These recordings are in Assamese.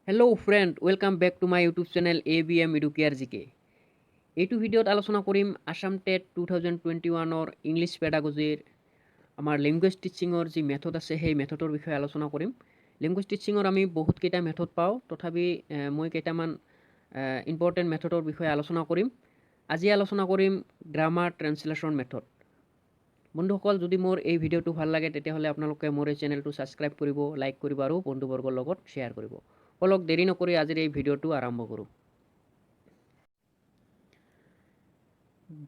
Hello friend, welcome back to my YouTube channel ABM Educare GK. এইটো ভিডিঅ'ত আলোচনা কৰিম আছাম টেট 2021ৰ ইংলিছ পেডাগজিৰ আমাৰ লেংগুৱেজ টিচিঙৰ যি মেথড আছে, সেই মেথডৰ বিষয়ে আলোচনা কৰিম। লেংগুৱেজ টিচিঙৰ আমি বহুতকেইটা মেথড পাওঁ, তথাপি মই কেইটামান ইম্পৰ্টেণ্ট মেথডৰ বিষয়ে আলোচনা কৰিম। আজি আলোচনা কৰিম গ্ৰামাৰ ট্ৰেঞ্চলেশ্যন মেথড। বন্ধুসকল, যদি মোৰ এই ভিডিঅ'টো ভাল লাগে, তেতিয়াহ'লে আপোনালোকে মোৰ এই চেনেলটো ছাবস্ক্ৰাইব কৰিব, লাইক কৰিব আৰু বন্ধুবৰ্গৰ লগত শ্বেয়াৰ কৰিব। ব'লক, দেৰি নকৰি আজিৰ এই ভিডিঅ'টো আৰম্ভ কৰোঁ।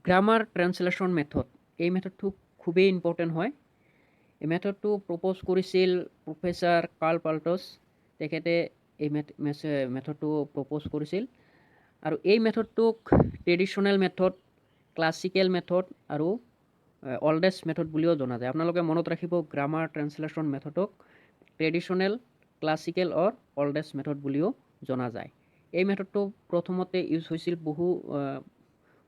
গ্ৰামাৰ ট্ৰেঞ্চলেশ্যন মেথড, এই মেথডটো খুবেই ইম্পৰ্টেণ্ট হয়। এই মেথডটো প্ৰপ'জ কৰিছিল প্ৰফেচাৰ কাৰ্ল পাল্টছ। তেখেতে এই মেথডটো প্ৰপ'জ কৰিছিল আৰু এই মেথডটোক ট্ৰেডিশ্যনেল মেথড, ক্লাছিকেল মেথড আৰু অল্ডেষ্ট মেথড বুলিও জনা যায়। আপোনালোকে মনত ৰাখিব, গ্ৰামাৰ ট্ৰেঞ্চলেশ্যন মেথডক traditional, classical or oldest method বুলিও জনা যায়। এই মেথডটো প্ৰথমতে ইউজ হৈছিল বহু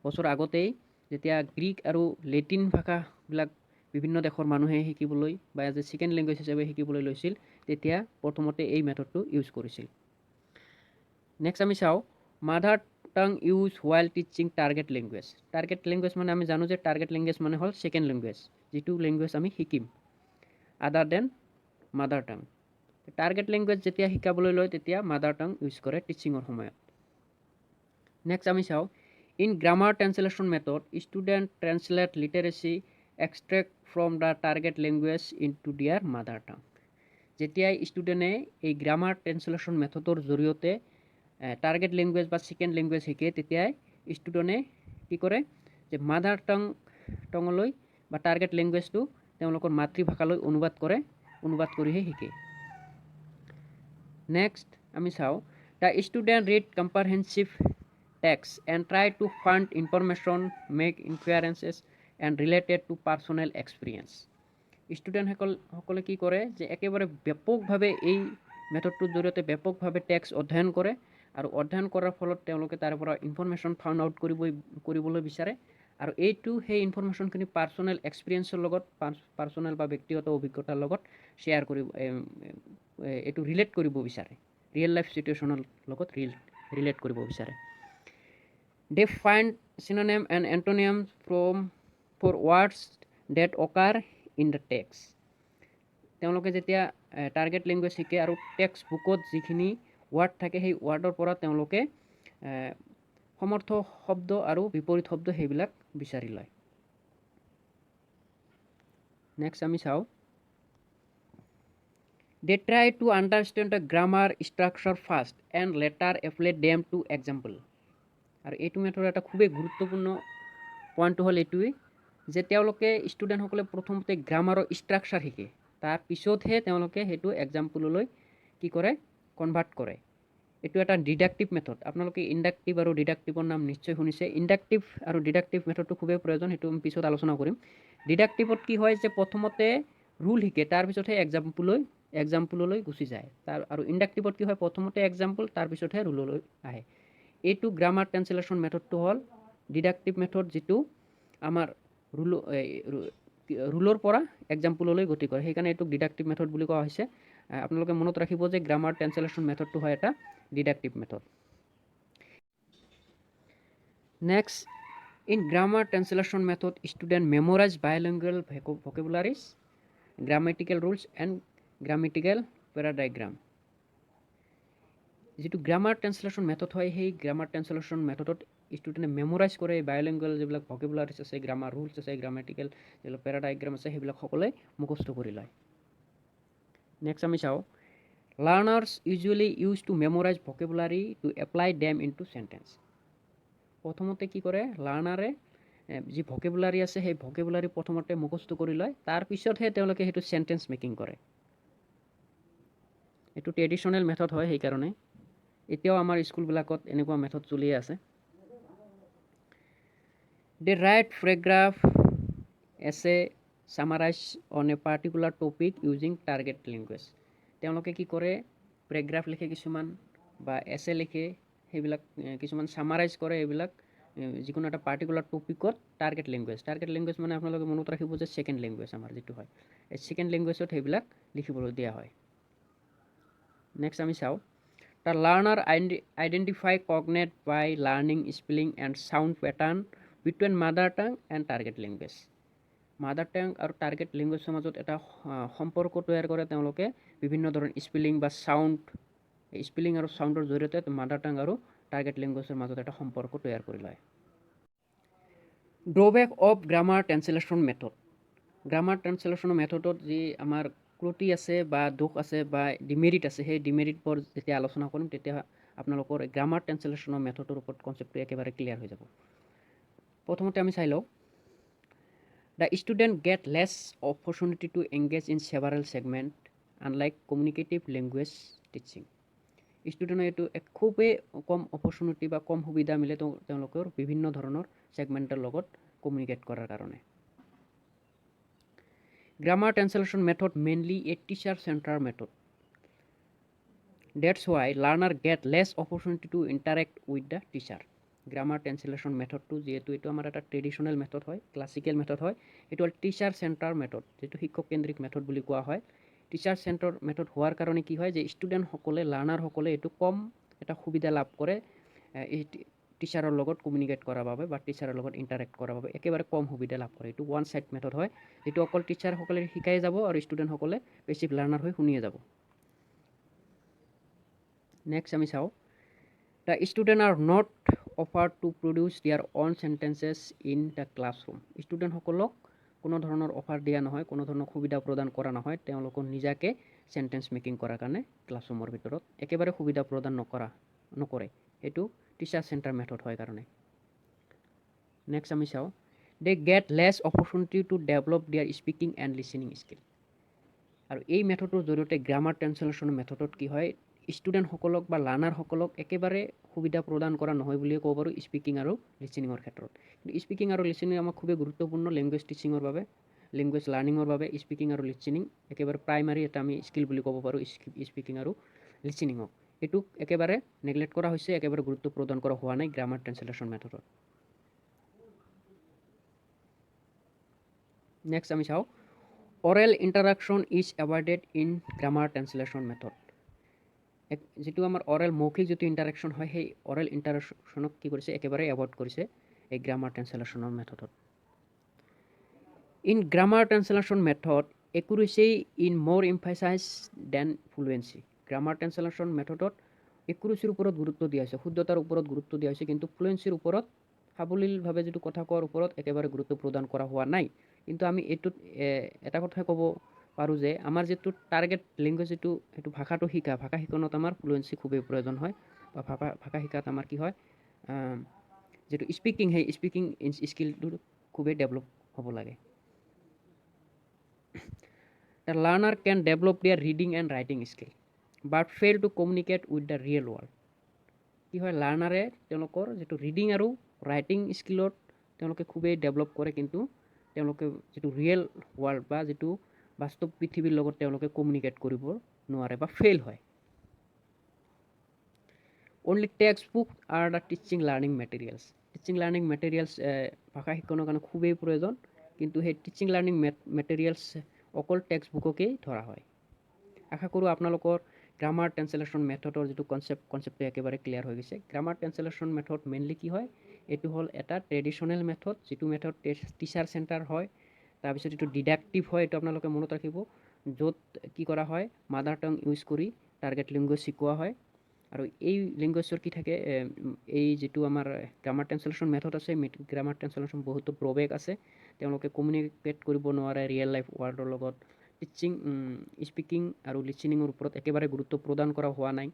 বছৰ আগতেই, যেতিয়া গ্ৰীক আৰু লেটিন ভাষাবিলাক বিভিন্ন দেশৰ মানুহে শিকিবলৈ বা এজ এ ছেকেণ্ড লেংগুৱেজ হিচাপে শিকিবলৈ লৈছিল, তেতিয়া প্ৰথমতে এই মেথডটো ইউজ কৰিছিল। নেক্সট আমি চাওঁ mother tongue use while teaching target language। Target language মানে আমি জানো যে টাৰ্গেট লেংগুৱেজ মানে হ'ল ছেকেণ্ড লেংগুৱেজ, যিটো লেংগুৱেজ আমি শিকিম other than mother tongue। Target language যেতিয়া শিকাবলৈ লয়, তেতিয়া মাডাৰ টাং ইউজ কৰে টিচিঙৰ সময়ত। নেক্সট আমি চাওঁ, in grammar translation method, student translate literary extract from the target language into their mother tongue। যেতিয়াই ষ্টুডেণ্টে এই গ্ৰামাৰ ট্ৰেঞ্চলেশ্যন মেথডৰ জৰিয়তে টাৰ্গেট লেংগুৱেজ বা ছেকেণ্ড লেংগুৱেজ শিকে, তেতিয়াই ষ্টুডেণ্টে কি কৰে যে মাডাৰ টঙলৈ বা টাৰ্গেট লেংগুৱেজটো তেওঁলোকৰ মাতৃভাষালৈ অনুবাদ কৰে, অনুবাদ কৰিহে শিকে। নেক্সট আমি চাওঁ, the student read comprehensive text and try to find information, make inferences and related to personal experience। ষ্টুডেণ্টসকল সকলে কি কৰে যে একেবাৰে ব্যাপকভাৱে এই মেথডটোৰ জৰিয়তে ব্যাপকভাৱে টেক্সট অধ্যয়ন কৰে আৰু অধ্যয়ন কৰাৰ ফলত তেওঁলোকে তাৰ পৰা ইনফৰমেশ্যন ফাউণ্ড আউট কৰিবলৈ বিচাৰে আৰু এইটো সেই ইনফৰমেশ্যনখিনি পাৰ্চনেল এক্সপিৰিয়েঞ্চৰ লগত, পাৰ্চনেল বা ব্যক্তিগত অভিজ্ঞতাৰ লগত শ্বেয়াৰ কৰিব, এইটো ৰিলেট কৰিব বিচাৰে, ৰিয়েল লাইফ চিটুৱেশ্যনৰ লগত ৰিলেট কৰিব বিচাৰে। They find synonym and antonym for words that occur in the text। তেওঁলোকে যেতিয়া টাৰ্গেট লেংগুৱেজ শিকে আৰু টেক্সট বুকত যিখিনি ৱাৰ্ড থাকে, সেই ৱাৰ্ডৰ পৰা তেওঁলোকে সমৰ্থ শব্দ আৰু বিপৰীত শব্দ সেইবিলাক বিচাৰি লয়। নেক্সট আমি চাওঁ, they try to understand the grammar structure first and later apply them to example। আৰু এইটো মেথডৰ এটা খুবেই গুৰুত্বপূৰ্ণ পইণ্টটো হ'ল এইটোৱেই যে তেওঁলোকে ষ্টুডেণ্টসকলে প্ৰথমতে গ্ৰামাৰৰ ষ্ট্ৰাকচাৰ শিকে, তাৰপিছতহে তেওঁলোকে সেইটো এক্সাম্পললৈ কি কৰে, কনভাৰ্ট কৰে। এইটো এটা ডিডাক্টিভ মেথড। আপোনালোকে ইণ্ডাক্টিভ আৰু ডিডাক্টিভৰ নাম নিশ্চয় শুনিছে। ইণ্ডাক্টিভ আৰু ডিডাক্টিভ মেথডটো খুবেই প্ৰয়োজন, সেইটো আমি পিছত আলোচনা কৰিম। ডিডাক্টিভত কি হয় যে প্ৰথমতে ৰুল শিকে, তাৰপিছতহে এক্সাম্পললৈ গুচি যায় তাৰ। আৰু ইণ্ডাক্টিভত কি হয়, প্ৰথমতে এক্সাম্পল, তাৰপিছতহে ৰুললৈ আহে। এইটো গ্ৰামাৰ ট্ৰেঞ্চলেশ্যন মেথডটো হ'ল ডিডাক্টিভ মেথড, যিটো আমাৰ ৰুলৰ পৰা এক্সাম্পললৈ গতি কৰে। সেইকাৰণে এইটোক ডিডাক্টিভ মেথড বুলি কোৱা হৈছে। আপোনালোকে মনত ৰাখিব যে গ্ৰামাৰ ট্ৰেঞ্চলেশ্যন মেথডটো হয় এটা deductive method. Next, in grammar translation method, student memorize bilingual vocabularies, grammatical rules and grammatical paradigm। যিটো গ্ৰামাৰ ট্ৰেঞ্চলেশ্যন মেথড হয়, সেই গ্ৰামাৰ ট্ৰেঞ্চলেশ্যন মেথডত ষ্টুডেণ্টে মেমৰাইজ কৰে বায়লিংগুৱেল যিবিলাক ভকেবুলাৰিজ আছে, গ্ৰামাৰ ৰুলছ আছে, গ্ৰামেটিকেল যিবিলাক পেৰাডাইগ্ৰাম আছে, সেইবিলাক সকলোৱে মুখস্থ কৰি লয়। নেক্সট আমি চাওঁ, learners usually use to memorize vocabulary to apply them into sentence। প্ৰথমতে কি কৰে, লাৰ্ণাৰে যি ভকেবুলাৰী আছে, সেই ভকেবুলাৰী প্ৰথমতে মুখস্থ কৰি লয়, তাৰপিছতহে তেওঁলোকে সেইটো চেণ্টেঞ্চ মেকিং কৰে। এইটো ট্ৰেডিশ্যনেল মেথড হয়, সেইকাৰণে এতিয়াও আমাৰ স্কুলবিলাকত এনেকুৱা মেথড চলিয়ে আছে। They write paragraph, essay, summarize on a particular topic using target language। তেওঁলোকে কি কৰে, পেৰাগ্ৰাফ লিখে কিছুমান বা এছে লিখে, সেইবিলাক কিছুমান ছামাৰাইজ কৰে, এইবিলাক যিকোনো এটা পাৰ্টিকুলাৰ টপিকত টাৰ্গেট লেংগুৱেজ। টাৰ্গেট লেংগুৱেজ মানে আপোনালোকে মনত ৰাখিব যে ছেকেণ্ড লেংগুৱেজ আমাৰ যিটো হয়, এই ছেকেণ্ড লেংগুৱেজত সেইবিলাক লিখিবলৈ দিয়া হয়। নেক্সট আমি চাওঁ, The learner identify cognate by learning spelling and sound pattern between mother tongue and target language. Mother tongue আৰু টাৰ্গেট লেংগুৱেজৰ মাজত এটা সম্পৰ্ক তৈয়াৰ কৰে তেওঁলোকে বিভিন্ন ধৰণৰ স্পেলিং বা চাউণ্ড, স্পেলিং আৰু চাউণ্ডৰ জৰিয়তে মাডাৰ টাং আৰু টাৰ্গেট লেংগুৱেজৰ মাজত এটা সম্পৰ্ক তৈয়াৰ কৰি লয়। Drawback of grammar translation method. Grammar ট্ৰেঞ্চলেশ্যনৰ মেথডত যি আমাৰ ক্ৰুটি আছে বা দোষ আছে বা ডিমেৰিট আছে, সেই ডিমেৰিটবোৰ যেতিয়া আলোচনা কৰিম তেতিয়া আপোনালোকৰ গ্ৰামাৰ ট্ৰেঞ্চলেশ্যনৰ মেথডৰ ওপৰত কনচেপ্টটো একেবাৰে ক্লিয়াৰ হৈ যাব। প্ৰথমতে আমি চাই লওঁ, the student get less opportunity to engage in several segment unlike communicative language teaching. ষ্টুডেণ্টৰ এইটো এক খুবেই কম অপৰচুনিটি বা কম সুবিধা মিলে তেওঁলোকৰ বিভিন্ন ধৰণৰ ছেগমেণ্টৰ লগত কমিউনিকেট কৰাৰ কাৰণে। Grammar translation method mainly a teacher center method. That's why learner get less opportunity to interact with the teacher. Grammar translation মেথডটো যিহেতু এইটো আমাৰ এটা ট্ৰেডিশ্যনেল মেথড হয়, ক্লাছিকেল মেথড হয়, এইটো হ'ল টিচাৰ চেণ্টাৰ মেথড, যিটো শিক্ষক কেন্দ্ৰিক মেথড বুলি কোৱা হয়। টিচাৰ চেণ্টাৰ মেথড হোৱাৰ কাৰণে কি হয় যে ষ্টুডেণ্টসকলে, লাৰ্ণাৰসকলে এইটো কম এটা সুবিধা লাভ কৰে এই টিচাৰৰ লগত কমিউনিকেট কৰাৰ বাবে বা টিচাৰৰ লগত ইণ্টাৰেক্ট কৰাৰ বাবে একেবাৰে কম সুবিধা লাভ কৰে। এইটো ওৱান ছাইড মেথড হয়, যিটো অকল টিচাৰসকলে শিকাই যাব আৰু ষ্টুডেণ্টসকলে পেচিভ লাৰ্ণাৰ হৈ শুনিয়ে যাব। নেক্সট আমি চাওঁ, the student are not offer to produce their own sentences in the classroom. ষ্টুডেণ্টসকলক কোনো ধৰণৰ অফাৰ দিয়া নহয়, কোনো ধৰণৰ সুবিধা প্ৰদান কৰা নহয় তেওঁলোকৰ নিজাকে চেণ্টেঞ্চ মেকিং কৰাৰ কাৰণে। ক্লাছৰুমৰ ভিতৰত একেবাৰে সুবিধা প্ৰদান নকৰে, সেইটো টিচাৰ চেণ্টাৰ মেথড হয় কাৰণে। নেক্সট আমি চাওঁ, they get less opportunity to develop their speaking and listening skill. আৰু এই মেথডটোৰ জৰিয়তে, গ্ৰামাৰ ট্ৰেঞ্চলেশ্যন মেথডত কি হয়, ষ্টুডেণ্টসকলক বা লাৰ্ণাৰসকলক একেবাৰে সুবিধা প্ৰদান কৰা নহয় বুলিয়ে ক'ব পাৰোঁ স্পিকিং আৰু লিচনিঙৰ ক্ষেত্ৰত। কিন্তু স্পিকিং আৰু লিচনিং আমাক খুবেই গুৰুত্বপূৰ্ণ লেংগুৱেজ টিচিঙৰ বাবে, লেংগুৱেজ লাৰ্ণিঙৰ বাবে। স্পিকিং আৰু লিচনিং একেবাৰে প্ৰাইমাৰী এটা আমি স্কিল বুলি ক'ব পাৰোঁ স্পিকিং আৰু লিচনিঙক। এইটোক একেবাৰে নেগলেক্ট কৰা হৈছে, একেবাৰে গুৰুত্ব প্ৰদান কৰা হোৱা নাই গ্ৰামাৰ ট্ৰেঞ্চলেশ্যন মেথডত। নেক্সট আমি চাওঁ, oral interaction is avoided in grammar translation method. এক যিটো আমাৰ অৰেল, মৌখিক যিটো ইণ্টাৰেকশ্যন হয়, সেই অৰেল ইণ্টাৰেকশ্যনক কি কৰিছে, একেবাৰে এভইড কৰিছে এই গ্ৰামাৰ ট্ৰেঞ্চলেশ্যনৰ মেথডত। In grammar translation method, accuracy is more emphasize than fluency. Grammar translation মেথডত একুৰেচিৰ ওপৰত গুৰুত্ব দিয়া হৈছে, শুদ্ধতাৰ ওপৰত গুৰুত্ব দিয়া হৈছে, কিন্তু ফ্লুৱেঞ্চিৰ ওপৰত, সাৱলীলভাৱে যিটো কথা কোৱাৰ ওপৰত একেবাৰে গুৰুত্ব প্ৰদান কৰা হোৱা নাই। কিন্তু আমি এইটোত এটা কথাই ক'ব পাৰোঁ যে আমাৰ যিটো টাৰ্গেট লেংগুৱেজ, যিটো সেইটো ভাষাটো শিকা, ভাষা শিকনত আমাৰ ফ্লুৱেঞ্চি খুবেই প্ৰয়োজন হয় বা ভাষা শিকাত আমাৰ কি হয়, যিটো স্পিকিং, সেই স্পিকিং স্কিলটো খুবেই ডেভেলপ হ'ব লাগে। The learner can develop their reading and writing skill but fail to communicate with the real world. কি হয়, লাৰ্ণাৰে তেওঁলোকৰ যিটো ৰিডিং আৰু ৰাইটিং স্কিলত তেওঁলোকে খুবেই ডেভেলপ কৰে, কিন্তু তেওঁলোকে যিটো ৰিয়েল ৱৰ্ল্ড বা যিটো বাস্তৱ পৃথিৱীৰ লগত তেওঁলোকে কমিউনিকেট কৰিব নোৱাৰে বা ফেইল হয়। Only text book are the teaching learning materials. Teaching learning materials ভাষা শিক্ষণৰ কাৰণে খুবেই প্ৰয়োজন, কিন্তু সেই টিচিং লাৰ্ণিং মেটেৰিয়েলছ অকল টেক্সট বুককেই ধৰা হয়। আশা কৰোঁ আপোনালোকৰ গ্ৰামাৰ ট্ৰেঞ্চলেশ্যন মেথডৰ যিটো কনচেপ্ট, কনচেপ্টটো একেবাৰে ক্লিয়াৰ হৈ গৈছে। গ্ৰামাৰ ট্ৰেঞ্চলেশ্যন মেথড মেইনলি কি হয়? এইটো হ'ল এটা ট্ৰেডিশ্যনেল মেথড, যিটো মেথড টিচাৰ চেণ্টাৰ হয়। তাৰপিছত এইটো ডিডাক্টিভ হয়, এইটো আপোনালোকে মনত ৰাখিব, য'ত কি কৰা হয়, মাডাৰ টং ইউজ কৰি টাৰ্গেট লেংগুৱেজ শিকোৱা হয়। আৰু এই লেংগুৱেজৰ কি থাকে, এই যিটো আমাৰ গ্ৰামাৰ ট্ৰেঞ্চলেশ্যন মেথড আছে, গ্ৰামাৰ ট্ৰেঞ্চলেশ্যন বহুতো ড্ৰবেক আছে। তেওঁলোকে কমিউনিকেট কৰিব নোৱাৰে ৰিয়েল লাইফ ৱৰ্ল্ডৰ লগত। টিচিং, স্পিকিং আৰু লিচনিঙৰ ওপৰত একেবাৰে গুৰুত্ব প্ৰদান কৰা হোৱা নাই।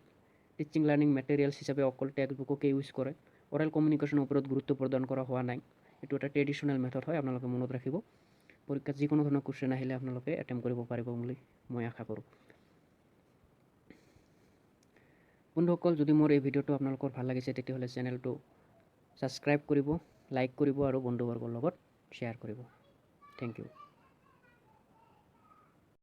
টিচিং লাৰ্ণিং মেটেৰিয়েলছ হিচাপে অকল টেক্সট বুককে ইউজ কৰে। অৰেল কমিউনিকেশ্যনৰ ওপৰত গুৰুত্ব প্ৰদান কৰা হোৱা নাই। এইটো এটা ট্ৰেডিশ্যনেল মেথড হয়, আপোনালোকে মনত ৰাখিব। পৰীক্ষাত যিকোনো ধৰণৰ কুৱেশ্যন আহিলে আপোনালোকে এটেম্প কৰিব পাৰিব বুলি মই আশা কৰোঁ। বন্ধুসকল, যদি মোৰ এই ভিডিঅ'টো আপোনালোকৰ ভাল লাগিছে, তেতিয়াহ'লে চেনেলটো ছাবস্ক্ৰাইব কৰিব, লাইক কৰিব আৰু বন্ধুবৰ্গৰ লগত শ্বেয়াৰ কৰিব। Thank you.